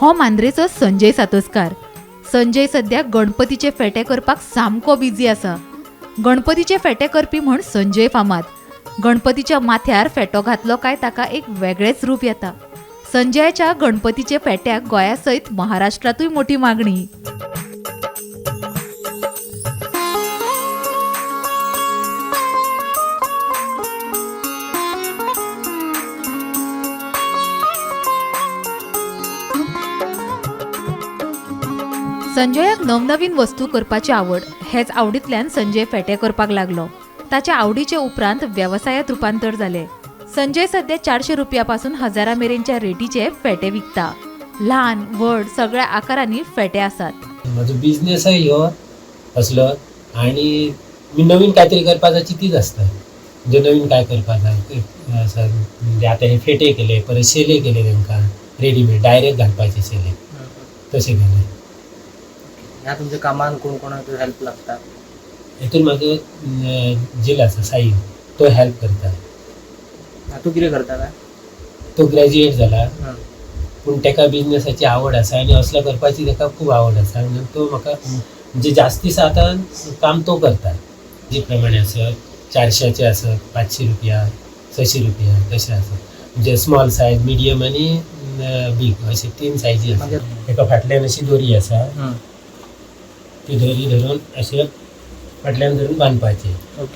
हो मांद्रेचो संजय सातोस्कार. संजय सध्या गणपतीचे फेटे करपाक सामको बिजी आसा. गणपतीचे फेटे करपी म्हण संजय फामाद. गणपतीच्या माथ्यार फेटो घातलो काय ताका एक वेगळेच रूप येता. संजयाच्या गणपतीचे फेट्याक गोंया सयत महाराष्ट्रातूय मोठी मागणी. संजयाक नवनवीन वस्तू करपाची आवड. हेच आवडींतल्यान संजय फेटे करपाक लागलो. ताच्या आवडीचे उपरांत वेवसायांत रुपांतर जालें. संजय सध्या 400 रुपया पासून 1000 मेरेनच्या रेटीचे फेटे विकता. ल्हान व्हड सगळ्या आकारांनी फेटे आसात. म्हाजो बिजनेसय ह्यो असलो आनी मी नवीन कांयतरी करपाचो चिंतीत आसता. म्हणजे नवीन काय करपाक आसा, म्हणजे आतां हे फेटे केले, परत शेले केले तांकां रेडीमेड डायरेक्ट घालपाचे शेले तशें केले. ह्या तुमच्या कामान कोण कोणाक हेल्प लागता? हेतून म्हाजो झील आसा साईल, तो हेल्प करता. तूं कितें करता काय? तो ग्रॅज्युएट जाला, पूण ताका बिजनेसाची आवड आसा आनी असलो करपाची ताका खूब आवड आसा. म्हणून तो म्हाका म्हणजे जास्तीस आतां काम तो करता. जी प्रमाणे आसत 400 आसत, 500 रुपया, 600 रुपया तशें आसत. म्हणजे स्मॉल सायज, मिडियम आनी बीग अशे 3 सायजी आसा. ताका फाटल्यान अशी दोरी आसा, ती दोरी धरून अशें फाटल्यान धरून बांदपाची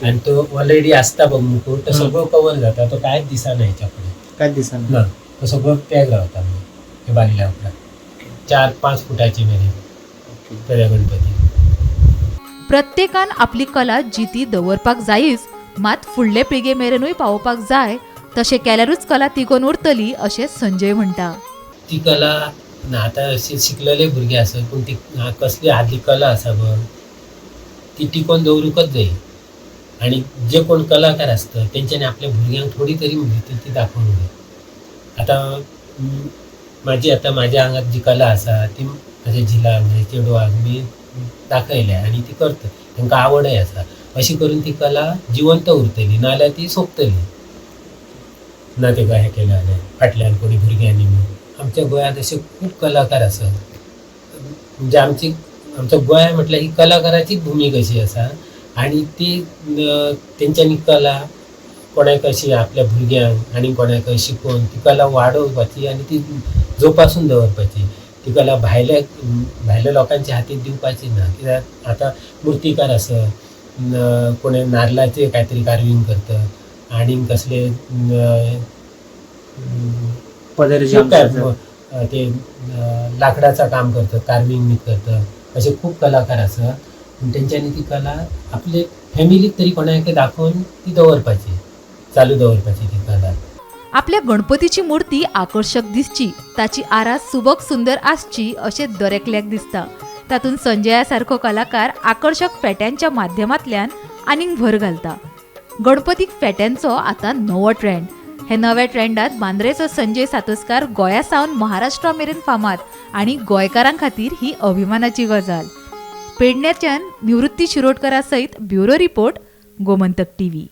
आनी तो ऑलरेडी आसता बघ मुकूट, तो सगळो कवर जाता, तो कांयच दिसना हेच्या फुडें. कांयच दिसना ना, तो सगळो पॅक रावता मागीर बांदल्या उपरांत 4-5 फुटाची मेरेन तऱ्या गणपती. प्रत्येकान आपली कला जिती दवरपाक जायच, मात फुडले पिळगे मेरेनूय पावोवपाक जाय. तशें केल्यारूच कला तिगोवन उरतली अशें संजय म्हणटा. ती कला ना आतां अशी शिकलेले भुरगे आसत, पूण ती कसली आदली कला आसा पळय ती टिकोवन दवरूंकच जाय. आनी जे कोण कलाकार आसता तेंच्यांनी आपल्या भुरग्यांक थोडी तरी भितर ती दाखोवंक जाय. आतां म्हाजी आतां म्हाज्या आंगात जी कला आसा ती म्हाज्या झिलाक, म्हाज्या चेडवाक बी दाखयल्या आनी ती करता, तांकां आवडय आसा. अशी करून ती कला जिवंत उरतली, नाजाल्यार ती सोंपतली ना. तेका हें केलें जाल्यार फाटल्यान कोणी भुरग्यांनी बी. आमच्या गोंयांत अशे खूब कलाकार आसात. म्हणजे आमची आमच्या गोंय म्हटल्यार ही कलाकाराचीच भुमी कशी आसा. आनी ती तेंच्यांनी कला कोणाक अशी आपल्या भुरग्यांक आनी कोणाक शिकोवन ती कला वाडोवपाची आनी ती जोपासून दवरपाची. ती कला भायल्या भायल्या लोकांच्या हातीत दिवपाची ना. कित्याक आतां मुर्तीकार आसत, कोणी नाल्लाचें कांय तरी कार्वींग करता, आनी कसले खूब काय ते लाकडाचं काम करतात, कार्विंग बी करतात, असे खूब कलाकार आसात. पूण तेंच्यांनी ती कला आपले फॅमिलीक तरी कोणाक दाखोवन ती दवरपाची, चालू दवरपाची ती कला. आपल्या गणपतीची मूर्ती आकर्शक दिसची, ताची आरास सुबक सुंदर आसची अशें दरेकल्याक दिसता. तातूंत संजया सारको कलाकार आकर्शक फेट्यांच्या माध्यमांतल्यान आनीक भर घालता. गणपतीक फेट्यांचो आतां नवो ट्रेंड. हे नव्या ट्रेंडात बांद्रेचो संजय सातोस्कार गोंया सावन महाराष्ट्रा मेरेन फामाद आनी गोंयकारां खातीर ही अभिमानाची गजाल. पेडण्याच्यान निवृत्ती शिरोडकरा सयत ब्युरो रिपोर्ट, गोमंतक टीव्ही.